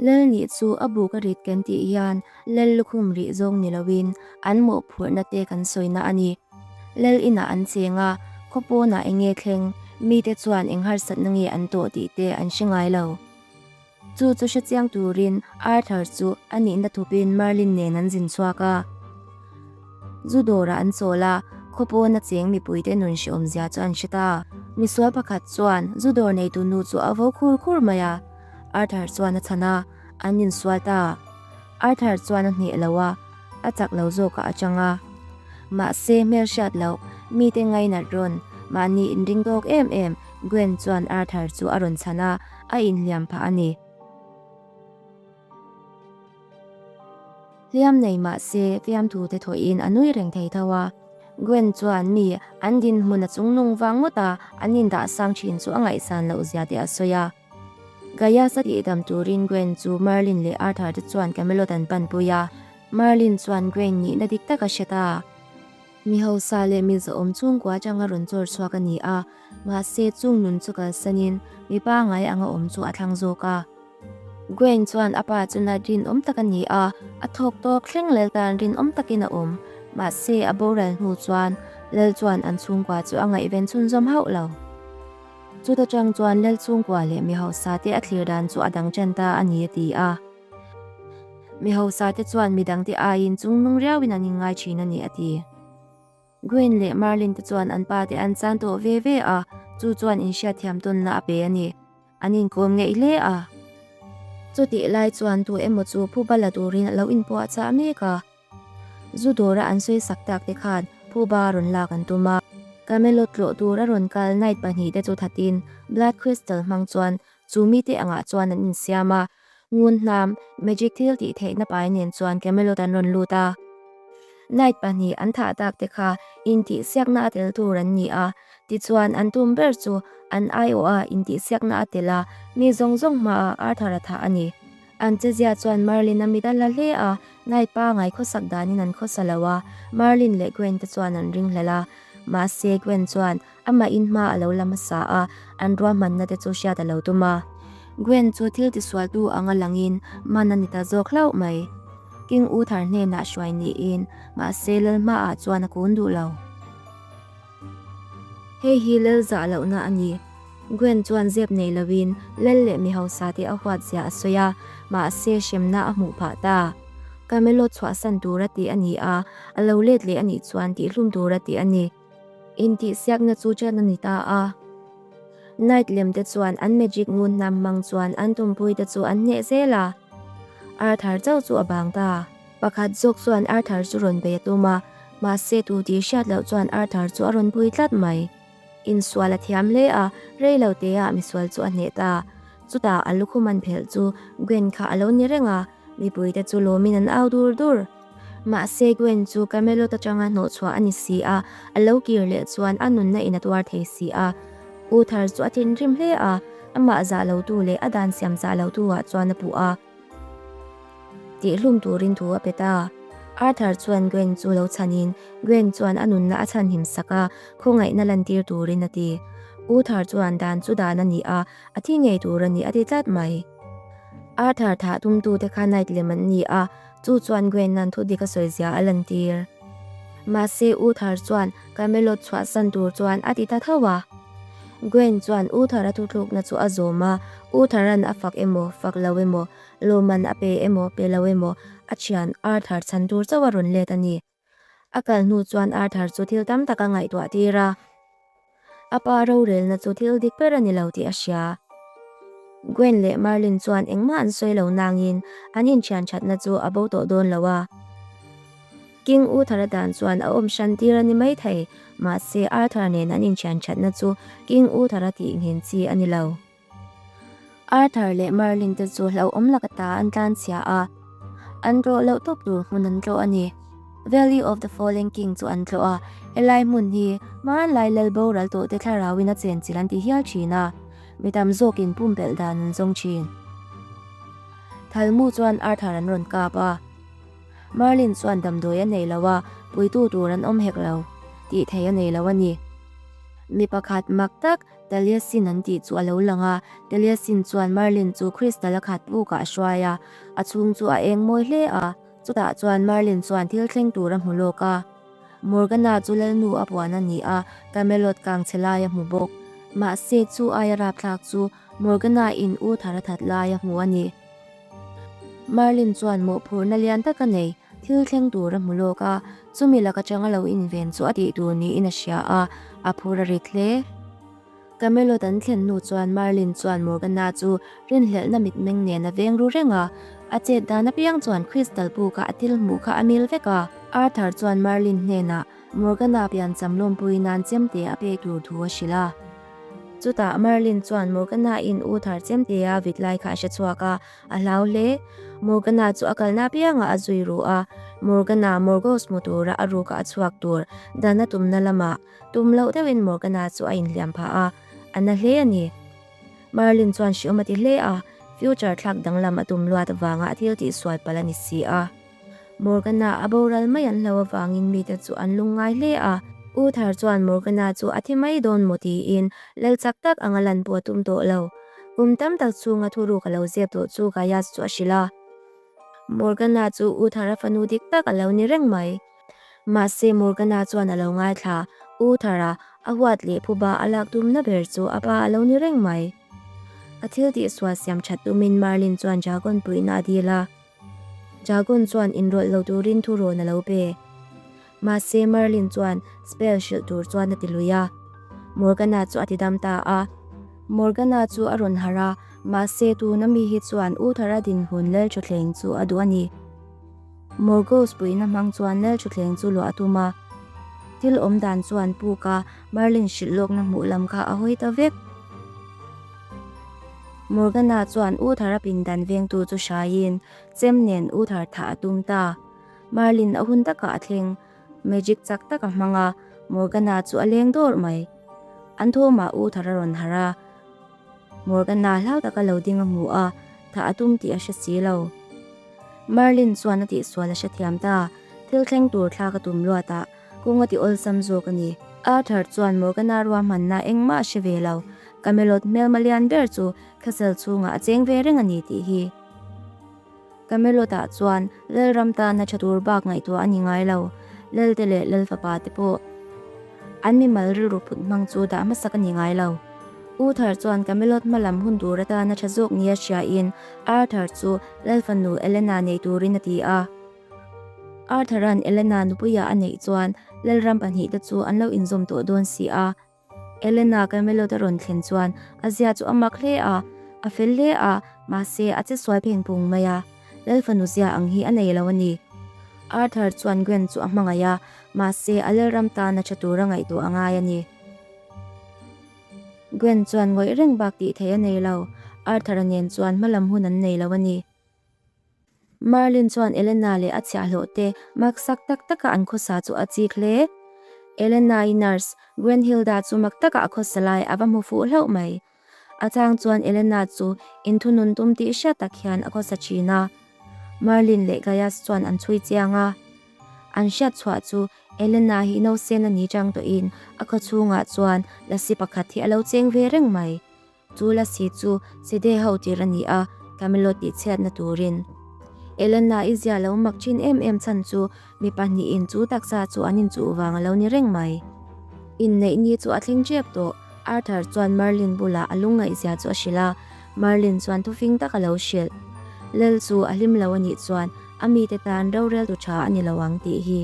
Lal nih chu a buk a rit kan tih hian lal lukhum rih zawng ni loin an mawhphurhna te kan sawina a ni. Lal inah an cheng a, khaw pawnah eng nge thleng, mite chuan eng harsatna nge an tawh tih te an hre ngai lo. Chu chu hrechiang turin Arthur chu a nihna thupin Merlin nen an zin chhuak a. Zu dawrah an chawl a, khaw pawna cheng mipuite nun hrehawmzia chu an hre ta. Misual pakhat chuan zu dawr neitu nu chu a vo khur khur mai a, Arthur chuan a chhan a, an insual ta. Arthur chuan a hneh lo a, a chak lo zawkah a chang a. Mahse hmelhriat loh, mite ngainat rawn, mahni inring tawk em em Gwen chuan Arthur chu a rawn chhan a, a inhliam phah a ni. Hliam nei mah se fiamthu te thawhin a nui reng thei tho a. Gwen chuan mi an dinhmun a chungnung vang ngawt a, an indah sang thin chu a ngaihsan loh zia te a sawi a. Gaius a tihdam turin Gwen chu Merlin leh Arthur te chuan Camelot an panpui a, Merlin chuan Gwen nihna dik tak a hre ta. Mi hausa leh mi zahawm chhungkua atanga rawn chawr chhuak a ni a, mahse chung nun chu kalsanin mi pangngai anga awm chu a thlang zawk a. Gwen chuan a pa chu nat rinawm tak a ni a, a thawk tawk thleng lel tan rinawm takin a awm, mahse a boral hnu chuan Lal chuan an chhungkua chu a ngaihven chhunzawm hauh lo. Chuta tang chuan Lal chhungkua leh mi hausa te a thlir dan chu a dang ṭan ta a ni a ti a. Mi hausa te chuan midang te aiin chungnung riauin an inngai thin a ni a ti. Gwen leh Merlin te chuan an pa te an chan tawh ve ve a, chu chuan inhriatthiam tawnna a pe a ni. An inkawm ngeih hle a. Chutih lai chuan tu emaw chu phuba la turin a lo inpuahchah mek a. Zu dawra an sawi sak tak te khan phuba a rawn lak an tum a. Camelot tlawh tur a rawn kal night pahnihte chu thatin Blood Crystal hmang chuan chu mite angah chuan an insiam a. Ngun hnam, magic thil tih theihna pai nen chuan Camelot an rawn lut a. Knight pahnih an thah tak te kha intihsiakna a tel tur an ni a, tichuan an tum ber chu an aiawh a intihsiakna a tel a, mi zawng zawng hmaah Arthur a thah a ni. An chezia chuan Merlin a mit a la hle a, Knight pangai khawsak danin an khawsa lo a, Merlin leh Gwen te chuan an ringhlel a. Mahse Gwen chuan Amah in hma a lo la hmasa a, an ruahmanna te chu hriat a lo tum a. Gwen chu thil tisualtu anga langin man a ni ta zawk hlauh mai. King Uther hnenah hruai niin, mahse Lal hmaah chuan a kun duh lo. Hei hi Lal zah lohna a ni. Gwen chuan zep nei loin Lal leh mi hausa te a huat zia a sawi a, mahse hremna a hmuh phah ta. Camelot chhuahsan tura tih a ni a, a lo let leh a nih chuan tihhlum tura tih a ni. Intihsiakna chu ṭan a ni ta a. Knight lem te chuan an magic ngun hnam hmang chuan an tumpui te chu an hneh zel a. Arthur chauh chu a bang ta. Pakhat zawk chuan Arthur chu rawn bei a tum a, mahse tu tih hriat loh chuan Arthur chu a rawn pui tlat mai. Insual a thiam hle a, rei lo teah misual chu a hneh ta. Chutah a lukhum an phelh chu Gwen kha a lo ni reng a, mipuite chu lawmin an au dur dur. Mahse Gwen chu Camelot atanga hnawhchhuah a ni si a, a lo kir leh chuan a nunna in a tuar thei si a. Uther chu a thinrim hle a, amah zah lotu leh a dan siam zah lotu ah chuan a puh a. Tihhlum turin thu a pe ta. Arthur chuan Gwen chu lo chhanin Gwen chuan a nunna a chhanhim sak a, khawngaihna lantir turin a ti. Uther chuan dan chu dan a ni a, a thi ngei tur a ni a ti tlat mai. Arthur thah tumtute kha Knight lem an ni a, Chu chuan Gwen-a'n thu dik a sawi zia a lantir. Mahse Uther chuan Camelot chhuahsan tur chuan a ti ta tho a. Gwen chuan Uther-a thuthlukna chu a zawm a, Uther-a'n a fak emaw, fak lo emaw, lawmman a pe emaw, pe lo emaw, a thian Arthur chhan tur chauh a rawn let a ni. A kal hnu chuan Arthur chu thil tam tak a ngaihtuah tir a. A pa rorelna chu thil dik ber a ni lo tih a hria. Gwen leh Merlin chuan engmah an sawi lo nangin an inthian thatna chu a bo tawh dawn lo a. King Uther-a dan chuan a awm hran tir a ni mai thei, mahse Arthur nen an inthian thatna chu King Uther-a tih nghen chi a ni lo. Arthur leh Merlin te chu hlauhawm laka ta an tlanchhia a, an tlawh loh tawp tur hmun an tlawh a ni. Valley of the Fallen King chu an tlawh a, helai hmun hi hmanlai lal boral tawh te thlarauin a chenchilh an ti hial thin a, mi tam zawkin pumpelh dan an zawng thin. Thalmu chuan Arthur an rawn kap a, Merlin chuan damdawi a nei lo a, puitu tur an awm hek lo, tih theih a nei lo a ni. Mi pakhat mak tak Taliesin an tih chu a lo lang a, Taliesin chuan Merlin chu Crystal a khat bukah a hruai a, a chhung chu a eng mawi hle a, chutah chuan Merlin chuan thil thleng tur a hmu lawk a. Morgana chu lalnu a puan a ni a, Camelot kang chhe lai a hmu bawk. Mahse chu aia rapthlak chu Morgana in u thar a that lai a hmu a ni. Merlin chuan mawhphurhna lian tak a nei, thil thleng tur a hmu lawk a, chumi lak atanga lo inven chu a tih tur niin a hria a, a phur a rit hle. Camelot an thlen hnu chuan Merlin chuan Morgana chu rinhlelhna mitmeng nen a veng ru reng a, a chet dan apiang chuan Crystal buka a thil hmuh kha a mil vek a. Arthur chuan Merlin hnenah Morgana piancham lawmpui nan chemte a pek tur thu a hrilh a. Chutah Merlin chuan Morgana-in u thar chemtea vit lai kha a hre chhuak a, a hlau hle. Morgana chu a kalna apiangah a zui ru a, Morgana Morgause hmu tura a ruka a chhuak tur dan a tumna lamah tum loh deuhin Morgana chu a inhliam phah a, a na hle a ni. Merlin chuan hriawm a ti hle a, future thlak danglam a tum luat avanga a thil tihsual palh a ni si a. Morgana a boral mai an hlo avangin mite chu an lungngai hle a. Uther chuan Morgana chu a thi mai dawn maw tiin lal chak tak anga lan pawh a tum tawh lo. Kum tam tak chhunga thuruk a lo zep tawh chu Gaius chu a hrilh a. Morgana chu Uther-a fanu dik tak a lo ni reng mai. Mahse Morgana chuan a lo ngaithla, Uther-a a huat leh phuba a lak tumna ber chu a pa a lo ni reng mai. A thil tihsual siam that tumin Merlin chuan Dragon puihna a dil a. Dragon chuan inrawlh lo turin thurawn a lo pe. Mahse Merlin chuan spell hrilh tur chuan a ti lui a. Morgana chu a ti dam ta a. Morgana chu a rawn harh a, mahse tuna mi hi chuan Uther-a dinhmun Lalthutthleng chu a duh a ni. Morgause puihna hmang chuan Lalthutthleng chu luah a tum a. Thil awm dan chuan puk a, Merlin hrilh lawkna hmuh lam kha a hawi ta vek. Morgana chuan Uther-a pindan vengtu chu hraiin chem nen Uther thah a tum ta. Merlin a hun takah a thleng, magic chak tak a hmang a, Morgana chu a leng dawrh mai. An thawmah Uther a rawn harh a, Morgana hlau taka lo ding a hmu a, thah a tum tih a hre si lo. Merlin chuan a tihsual a hrethiam ta, thil thleng tur thlak a tum luatah Kawng a ti awlsam zawk a ni. Arthur chuan Morgana ruahmanna engmah a hre ve lo. Camelot hmelma lian ber chu castle chhungah a cheng ve reng a ni tih hi. Camelot-ah chuan Lalram tana tha tur bak ngaihtuah a ni ngai lo. Lalte leh Lalfapa te pawh an mimal rilru phut hmang chu dah hmasak a ni ngai lo. Uther chuan Camelot hmalam hun tur atana tha zawk nia hriain Arthur chu Lalfanu Elena nei turin a ti a. Arthur-a'n Elena nupuia a neih chuan Lalram pahnihte chu an lo inzawm tawh dawn si a. Elena Camelot a rawn thlen chuan a zia chu a mak hle a, a fel hle a, mahse a che sual pheng phung mai a. Lal fanu zia ang hi a nei lo a ni. Arthur chuan Gwen chu a hmangaih a, mahse a Lalram tana tha tura ngaihtuah a ngai a ni. Gwen chuan ngawih reng bak tih theih a nei lo, Arthur-a nen chuan hmalam hun an nei lo a ni. Merlin chuan Elena leh a chhiahhlawh te maksak tak taka an khawsa chu a chik hle. Elena-i nurse, Gwenhilda chu mak taka a khawsa lai a va hmu fuh hlauh mai. A chang chuan Elena chu inthunun tum tih hriat tak hian a khawsa thin a. Merlin leh Gaius chuan an chhui chiang a. An hriat chhuah chu Elena hi nausen a ni chang tawhin a khawchhungah chuan lasi pakhat hi a lo cheng ve reng mai. Chu lasi chu Side ho tir a ni a, Camelo tihchhiatna turin. Elena i zia lo mak thin em em chhan chu mi pahnihin chu taksa chu an inchuh vang a lo ni reng mai. Inneih ni chu a thleng tep tawh, Arthur chuan Merlin bulah a lungngaihzia chu a hrilh a, Merlin chuan thufing tak a lo hrilh. Lel chu a hlim lo a nih chuan a mite tan roreltu tha a ni lo ang tih hi.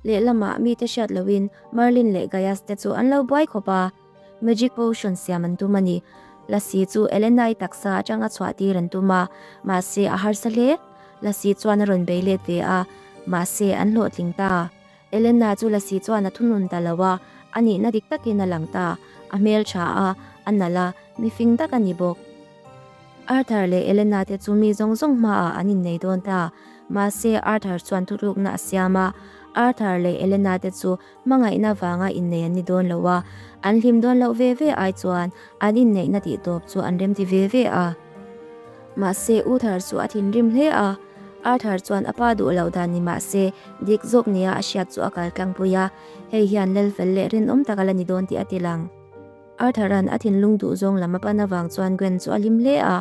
Lehlamah mite hriat lohin Merlin leh Gaius te chu an lo buai khawp a. Magic potion siam an tum a ni. Lasi chu Elena-i taksa atanga chhuah tir an tum a, mahse a harsa hle. Lasi chuan a rawn bei let ve a, mahse an hlawhtling ta. Elena chu Lasi chuan a thunun ta lo a, a nihna dik takin a lang ta. A hmeltha a, a nalh a, mifing tak a ni bawk. Arthur leh Elena te chu mi zawng zawng hmaah an innei dawn ta. Mahse Arthur chuan thutlukna a siam a, Arthur leh Elena te chu Hmangaihna vanga innei an ni dawn lo a, an hlim dawn loh ve ve ai chuan an inneihna tih tawp chu an remti ve ve a. Mahse Uther chu a thinrim hle a, Arthur chuan a pa duh loh dan ni mah se, dik zawk nia a hriat chu a kal tlangpui a, hei hian lel fel leh rinawm tak a la ni dawn tih a ti lang. Arthur-a'n a thinlung duh zawng lam a pan avang chuan Gwen chu a hlim hle a,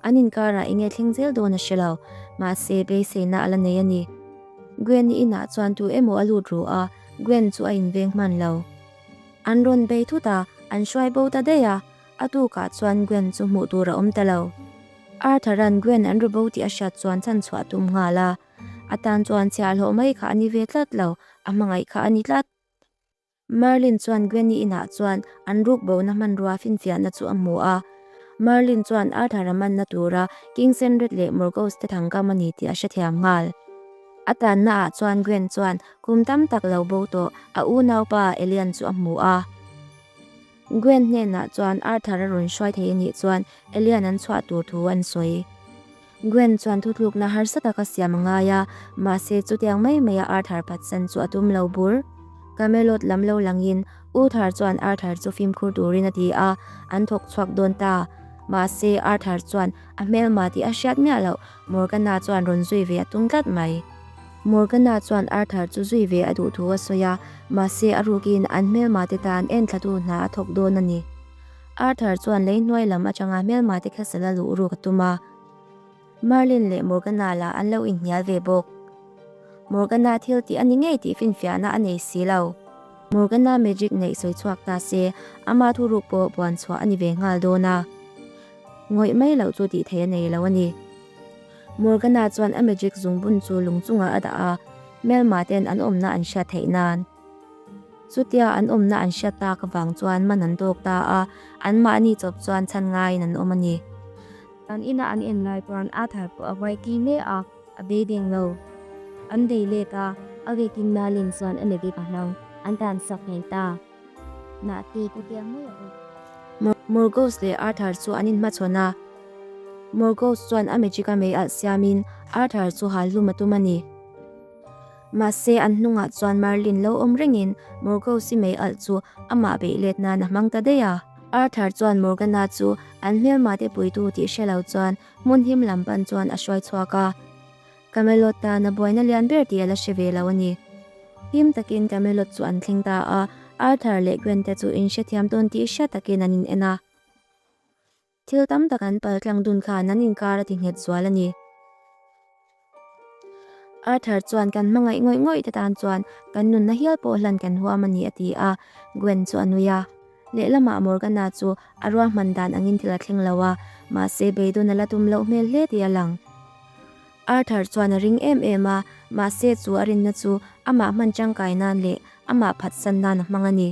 an inkarah eng nge thleng zel dawn a hre lo, mahse beiseina a la nei a ni. Gwen-i inah chuan tu emaw a lut ru a, Gwen chu a inveng hman lo. An rawn bei thut a, an hruai bo ta daih a, a tukah chuan Gwen chu hmuh tur a awm ta lo. Arthur-a'n Gwen an ru bo tih a hriat chuan chhanchhuah a tum nghal a, a tan chuan chhiahhlawh mai kha a ni ve tlat lo, a hmangaih kha a ni tlat. Merlin chuan Gwen-i inah chuan an ruk bona hmanrua finfiahna chu a hmu a. Merlin chuan Arthur-a manna tura King Senred leh Morgause te thangkam a ni tih a hrethiam nghal. A tanna ah chuan Gwen chuan kum tam tak lo bo tawh a unaupa Elian chu a hmu a. Gwen hnenah chuan Arthur a rawn hruai thei a nih chuan Elian an chhuah tur thu an sawi. Gwen chuan thutlukna harsa taka siam a ngai a, mahse chutiang mai maia Arthur phatsan chu a tum lo bur. Camelot lam lo langin Uther chuan Arthur chu fimkhur turin a ti a, an thawk chhuak dawn ta. Mahse Arthur chuan a hmelma tih a hriat miah loh, Morgana chuan rawn zui ve a tum tlat mai. Morgana chuan Arthur chu zui ve a duh thu a sawi a, mahse a rukin an hmelma te tan enthlatu hna a thawk dawn a ni. Arthur chuan lei hnuai lam atanga hmelma te castle a luh ruk a tum a. Merlin leh Morgana lah an lo inhnial ve bawk. Morgana thil tih a ni ngei tih finfiahna a nei si lo. Morgana magic neih sawi chhuak ta se, ama thuruk pawh buan chhuah a ni ve nghal dawn a. Ngawih mai loh chu tih theih a nei lo a ni. Morgana chuan a magic zungbun chu lung chungah a dah a, hmelma ten an awmna an hriat theih nan. Chutia an awmna an hriat tak avang chuan man an tawk ta a, anmahni chawp chuan chhan ngaiin an awm a ni. An ina an en lai chuan Arthur pawh a huai ki hle a, a beideng lo. An bei let a, a vekin Merlin chuan a magic a hmang, an tan sak ngei ta. Mahse chutiang mai a awm. Morgause leh Arthur chu an inhmachhawn a, Morgause chuan a magic a mei alh siamin Arthur chu hal hlum a tum a ni. Mahse, an hnungah chuan Merlin lo awm rengin Morgause-i mei alh chu amah beih let nan a hmang ta daih a. Arthur chuan Morgana chu an hmelmate puitu tih hre lo chuan hmun him lam pan chuan a hruai chhuak a. Camelot tana buaina lian ber tih a la hre ve lo a ni. Him takin Camelot chu an thleng ta a, Arthur leh Gwen te chu inhrethiam tawn tih hriat takin an in en a. Thil tam tak an pal tlang dun khan an inkar a ti nghet zual a ni. Arthur chuan kan hmangaih ngawih ngawih te tan chuan kan nunna hial pawh hlan kan huam a ni a ti a, Gwen chu a nui a. Lehlamah Morgana chu a ruahman dan angin thil a thleng lo a, mahse beidawn a la tum loh hmel hle tih a lang. Arthur chuan a ring em em a, mahse chu a rinna chu amah hman tangkai nan leh amah phatsan nan a hmang a ni.